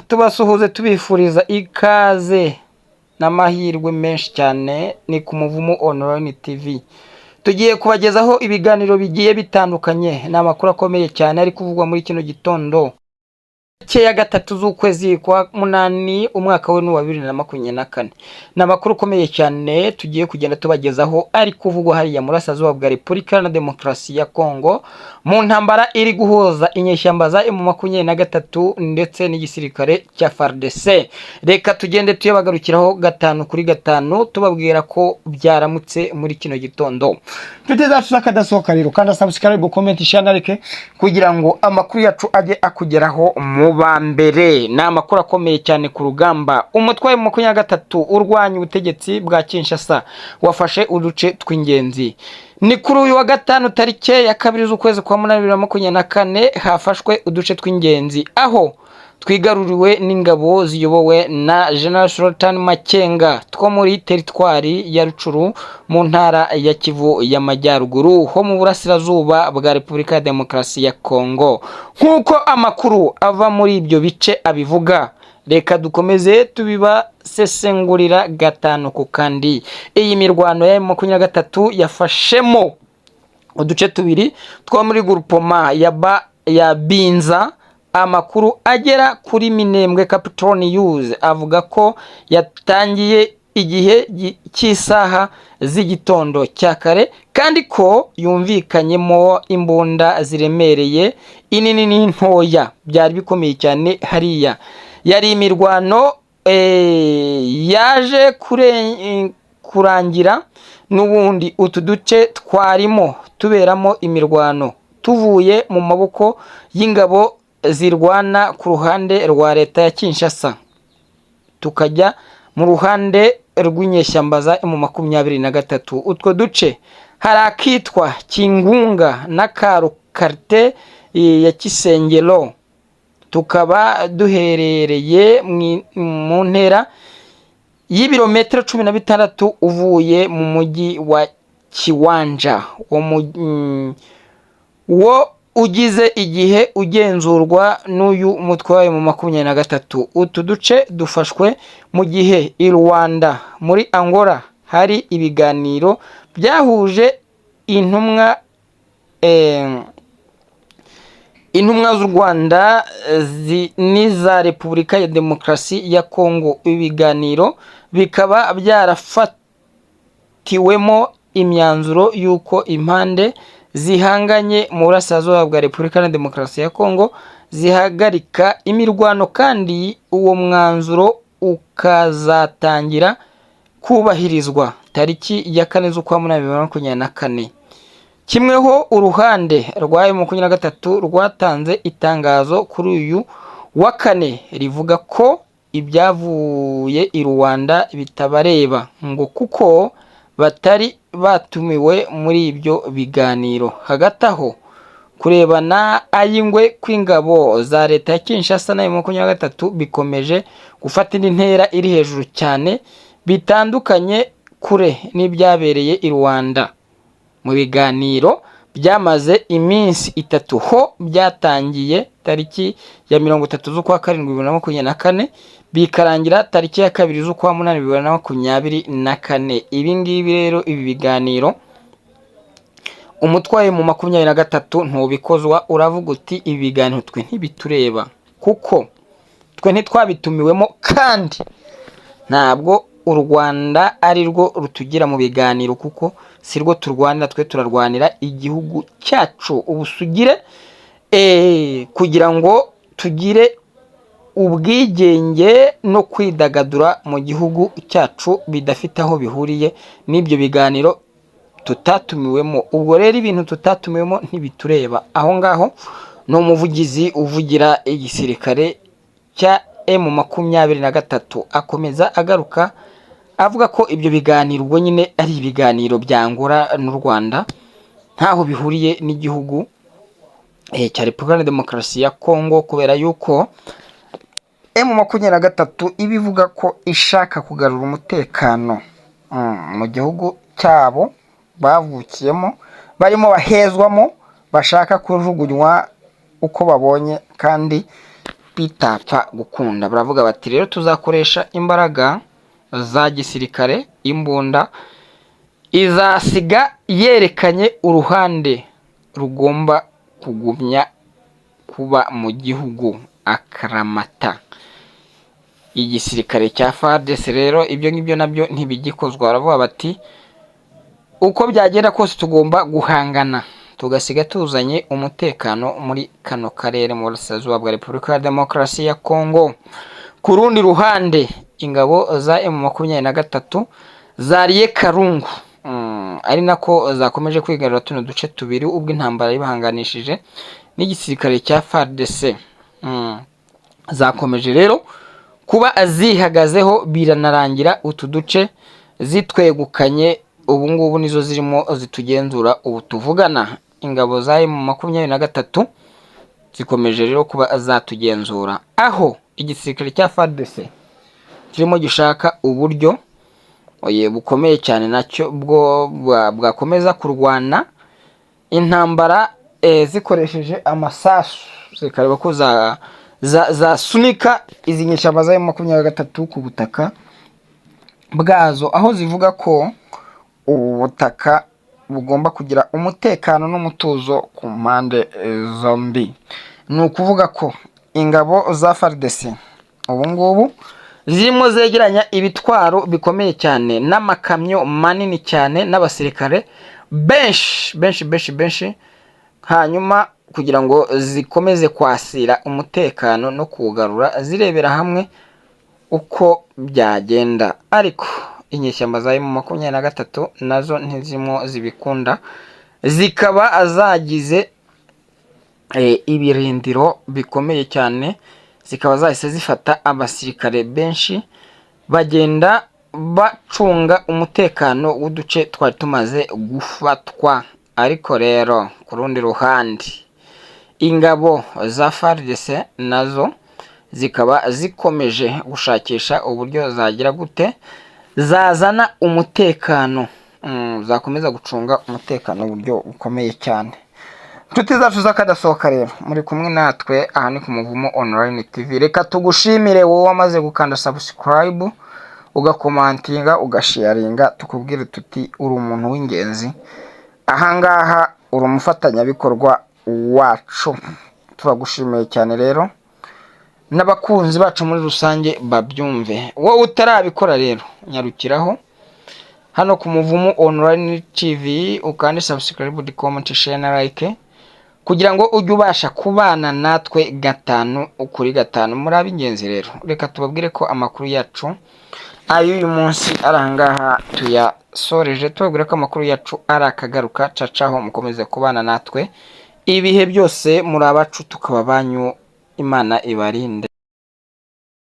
Tubasuhuze, tubifuriza ikaze n'amahirwe menshi cyane. Ni ku Muvumu Online TV, tugiye kubagezaho ibiganiro bigiye bitandukanye. Ni amakuru akomeye cyane ari kuvugwa muri kino gitondo ya 3 z'ukwezi kwa 8, umwaka we n'uwa 2024. Ni amakuru akomeye cyane tugiye kugenda tubagezaho ari kuvugwa hariya Burasirazuba bwa Repubulika Iharanira Demokarasi ya Kongo, mu ntambara iri guhuza inyeshyamba za M23 ndetse n'igisirikare cya FARDC. Reka tugende tuyabagarukiraho gatanu kuri gatanu, tubabwira ko byaramutse muri kino gitondo. Inshuti zacu z'akadasohoka rero, kanda subscribe, comment, share na like kugira ngo amakuru yacu ajye akugeraho mu ba mbere. Ni amakuru akomeye cyane ku rugamba. Umutwe wa 23 urwanya ubutegetsi bwa Kinshasa wafashe uduce tw'ingenzi. Ni kuri uyu wa gatanu, tariki ya 2 z'ukwezi kwa 8 2024, hafashwe uduce tw'ingenzi aho twigaruriwe n'ingabo ziyobowe na General Sultan Makenga, two muri teritwari ya Rutshuru mu ntara ya Kivu y'Amajyaruguru, ho mu burasirazuba bwa Repubulika ya Demokarasi ya Kongo, nk'uko amakuru ava muri ibyo bice abivuga. Reka dukomeze tubibasesengurira gatanu ku kandi. Iyi mirwano ya 23 yafashemo uduce tubiri two muri groupement ya Binza. Amakuru agera kuri Minembwe Capital News avuga ko yatangiye igihe cy'isaha z'igitondo cya kare, kandi ko yumvikanyemo imbunda ziremereye, inini n'intoya. Byari bikomeye cyane hariya. Yari imirwano yaje kurangira n'ubundi utu duce twarimo tuberamo imirwano tuvuye mu maboko y'ingabo zirwana ku ruhande rwa leta ya Kinshasa, tukajya mu ruhande rw'inyeshyamba za M23. Utwo duce hari akitwa Kingunga n'Akarukarte ya Kisengero, tukaba duherereye mu ntera y'ibirometero 16 uvuye mu mujyi wa Kiwanja, wo ugize igihe ugenzurwa n'uyu mutwe wa M23. Utu duce dufashwe mu gihe i Luanda muri Angola hari ibiganiro byahuje intumwa z'u Rwanda n'iza Repubulika ya Demokarasi ya Kongo. Ibiganiro bikaba byarafatiwemo imyanzuro y'uko impande zihanganye mu burasirazuba bwa Repubulika ya Demokarasi ya Kongo zihagarika imirwano, kandi uwo mwanzuro ukazatangira kubahirizwa tariki ya 4 z'ukwa 8 2024. Kimweho, uruhande rwa M23 rwatanze itangazo kuri uyu wa kane rivuga ko ibyavuye i Luanda bitabareba, ngo kuko batari batumiwe muri ibyo biganiro. Hagati aho, kurebana ay'ingwe kw'ingabo za leta ya Kinshasa na 23 bikomeje gufata indi ntera iri hejuru cyane, bitandukanye kure n'ibyabereye i Luanda mu biganiro byamaze iminsi 3. Ho byatangiye tariki ya 30 z'ukwa 7 2024, bikarangira tariki ya 2 z'ukwa 8 2024. Ibi ngibi rero, ibi biganiro, umutwe wa 23 ntubikozwa. Uravuga uti: "Ibi biganiro twe ntibitureba, kuko twe ntitwabitumiwemo, kandi ntabwo u Rwanda ari rwo rutugira mu biganiro, kuko si rwo turwanira. Twe turarwanira igihugu cyacu, ubusugire, kugira ngo tugire ubwigenge no kwidagadura mu gihugu cyacu bidafite aho bihuriye n'ibyo biganiro tutatumiwemo. Ubwo rero ibintu tutatumiwemo ntibitureba." Aho ngaho ni umuvugizi uvugira igisirikare cya M23, akomeza agaruka avuga ko ibyo biganiro ubwo nyine ari ibiganiro bya Angola n'u Rwanda, ntaho bihuriye n'igihugu cya Repubulika ya Demokarasi ya Kongo, kubera yuko M23 iba ivuga ko ishaka kugarura umutekano mu gihugu cyabo bavukiyemo, barimo bahezwamo, bashaka kujugunywa uko babonye, kandi Bitapfa gukunda. Baravuga bati rero tuzakoresha imbaraga za gisirikare, imbunda izasiga yerekanye uruhande rugomba kugumya kuba mu gihugu akaramata. Igisirikare cya FARDC rero ibyo ngibyo nabyo ntibigikozwa. Baravuga bati uko byagenda kose tugomba guhangana, tugasiga tuzanye umutekano muri kano karere, mu burasirazuba bwa Repubulika ya Demokarasi ya Kongo. Ku rundi ruhande, ingabo za M23 zariye karungu, ari nako zakomeje kwigarurira tuno duce tubiri ubwo intambara yibahanganishije n'igisirikare cya FARDC. Zakomeje rero kuba zihagazeho, biranarangira utu duce zitwegukanye. Ubu ngubu nizo zirimo zitugenzura ubu tuvugana. Ingabo za M23 zikomeje rero kuba zatugenzura, aho igisirikare cya FARDC kirimo gishaka uburyo oye bukomeye cyane nacyo bwo bwakomeza kurwana intambara zikoresheje amasasu, zikareba ko zasunika izi nyeshyamba za M23 ku butaka bwazo, aho zivuga ko ubu butaka bugomba kugira umutekano n'umutuzo ku mpande zombi. Ni ukuvuga ko ingabo za FARDC ubu ngubu zirimo zegeranya ibitwaro bikomeye cyane n'amakamyo manini cyane n'abasirikare benshi benshi benshi benshi, hanyuma kugira ngo zikomeze kwasira umutekano no kuwugarura, zirebera hamwe uko byagenda. Ariko inyeshyamba za M23 nazo ntizirimo zibikunda, zikaba zagize ibirindiro bikomeye cyane, zikaba zahise zifata abasirikare benshi bagenda bacunga umutekano w'uduce twari tumaze gufatwa. Ariko rero ku rundi ruhande, ingabo za FARDC nazo zikaba zikomeje gushakisha uburyo zagira gute zazana umutekano, zakomeza gucunga umutekano mu buryo bukomeye cyane. Inshuti zacu z'akadasohoka rero, muri kumwe natwe aha ni ku Muvumo Online TV. Reka tugushimire wowe wamaze gukanda subscribe, ugacommentinga, ugasharinga, tukubwire tuti uri umuntu w'ingenzi ahangaha, uri umufatanyabikorwa wacu, turagushimiye cyane. Rero n'abakunzi bacu muri rusange babyumve. Wowe utarabikora rero, nyarukiraho hano ku Muvumo Online TV, ukande subscribe, comment, share na like, kugira ngo ujye ubasha kubana natwe gatanu kuri gatanu. Muri ab'ingenzi rero, reka tubabwire ko amakuru yacu ay'uyu munsi ari ahangaha tuyasoreje, tubabwira ko amakuru yacu ari akagaruka cacaho. Mukomeze kubana natwe ibihe byose, muri abacu tukaba banyu. Imana ibarinde.